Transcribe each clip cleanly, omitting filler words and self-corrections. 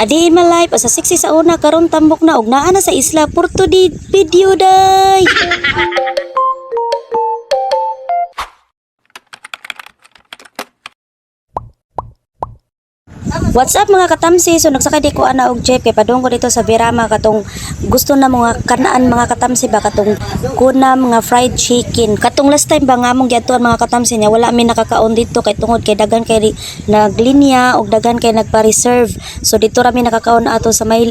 A day in my life as a sexy sa una, karon tambok na og naa na sa isla for today video day. What's up, mga katamsi? So nagsakay di ko ana og jeep kay padung ko dito sa Verama, katong gusto na mga kanaan, mga katamsi ba, katong kuna mga fried chicken. Katong last time ba nga among giadtuan, mga katamsi, niya wala mi nakakaon dito kay tungod kay daghan kay naglinya og daghan kay nagpa-reserve. So dito ra mi nakakaon ato sa may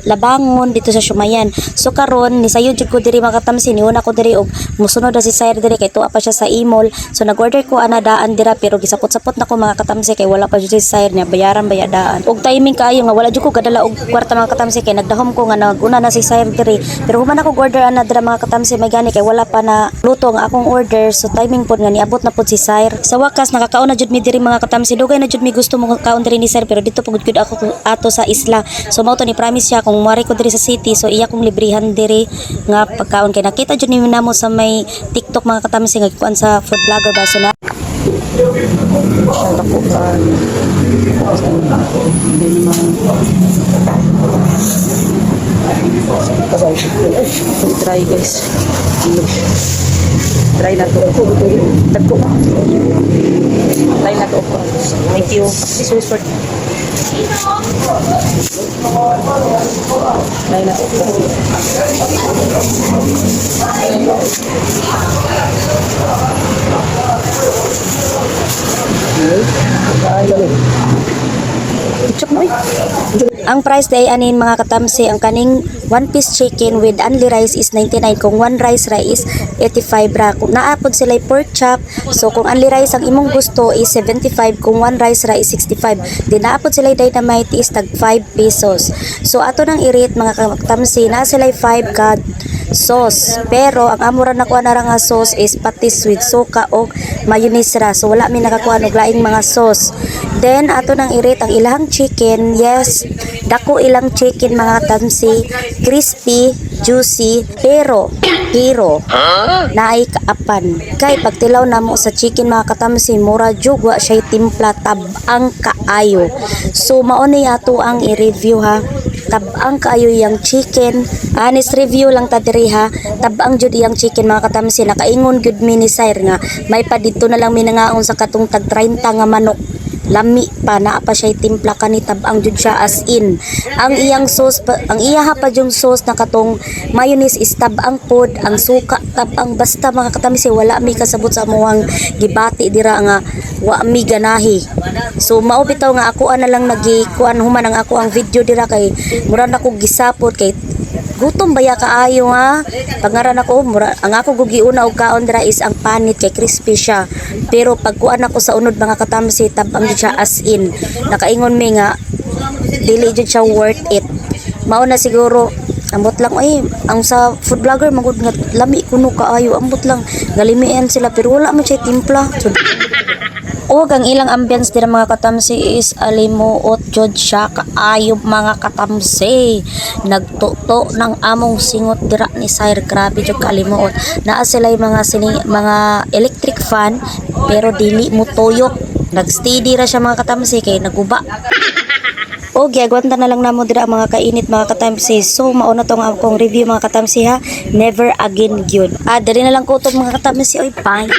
Labangon dito sa Sumayan. So karon nisayo jud ko diri, mga katamsi, niuna ko diri og musunod na si Sire diri kay tuwa pa siya sa imol. So nag-order ko ana daan dira pero gisapot-sapot na ko, mga katamsi, kay wala pa jud si Sire niya bayaran baya daan. Og timing kaayo nga wala jud ko kadala og kwarta, mga katamsi, kay nagdahom ko nga naguna na si Sire diri. Pero human ako order ana dira, mga katamsi, may gani kay wala pa na luto ang akong order. So timing pod nga niabot na pod si Sire. Sa wakas nakakaon na jud mi diri, mga katamsi. Dugay na jud mi gusto mo kaon diri ni Sire pero dito pugod gud ako ato sa isla. So mao to ni promise siya kung muari ko diri sa city, so iya kong librihan diri nga pagkaon kay nakita jud ni namo sa may TikTok, mga katamsi, nga kuan sa food vlogger ba, so na Siya dako ba? Hindi naman. Try, guys. Try na to. Dagko. Try na to. Thank you. This is for Try na to. Ketchup mo eh. Ang price day anin, mga katamsi, ang kaning one piece chicken with only rice is 99. Kung one rice ra is 85 ra. Kung naa pod sila pork chop, so kung only rice ang imong gusto is 75, kung one rice ra is 65. Di naa pod sila dynamite is tag 5 pesos. So ato nang i-rate, mga katamsi, naa sila 5 ka sauce. Pero ang amo ra nakuha na ra nga sauce is patis with suka o mayonnaise ra. So wala mi nakakuha og laing mga sauce. Then ato nang i-rate ang ilahang chicken. Yes, dako ilang chicken, mga katamsi, crispy, juicy, pero pero naay kaapan. Kay pagtilaw namo sa chicken, mga katamsi, mura jug wa siya timpla, tab-ang kaayo. So mao ni ato ang i-review ha. Tab-ang kaayo yang chicken. Honest review lang ta diri ha. Tab-ang jud iyang chicken, mga katamsi. Nakaingon gyud mi ni Sire nga may pa dito na lang mi nangaon sa katong tag 30 nga manok, lami pa, naa pa siya timpla kani, tab-ang jud siya as in. Ang iyang sauce pa, ang iya pa yung sauce na katong mayonnaise is tab-ang pod, ang suka tab-ang. Basta, mga katamsi, wala mi kasabot sa amuang gibati dira nga wa mi ganahi. So mao bitaw nga ako na lang nagikuan human ang ako ang video dira kay mura na ko gisapot kay gutom baya kaayo nga pangaran ako. Mura ang ako giuna og kaon dira is ang panit kay crispy siya, pero pagkuan ako sa unod, mga katamsi, tab-ang jud siya as in. Nakaingon mi nga dili jud siya worth it. Mao na siguro, ambot lang ay ang sa food vlogger magud nga lami kuno kaayo, ambot lang galimian sila pero wala man siya timpla. So, og ang ilang ambience dira, mga katamsi, is alimuot jud siya kaayo, mga katamsi. Nagtuto ng among singot dira ni Sire, grabe jud kaalimuot. Naa sila mga sini, mga electric fan, pero dili mo tuyok. Nagsteady ra siya, mga katamsi, kay naguba. O giagwanta na lang namo dira ang mga kainit, mga katamsi. So mao na tong akong review, mga katamsi ha. Never again gyud. Ah, diri na lang ko to, mga katamsi. Oy, bye.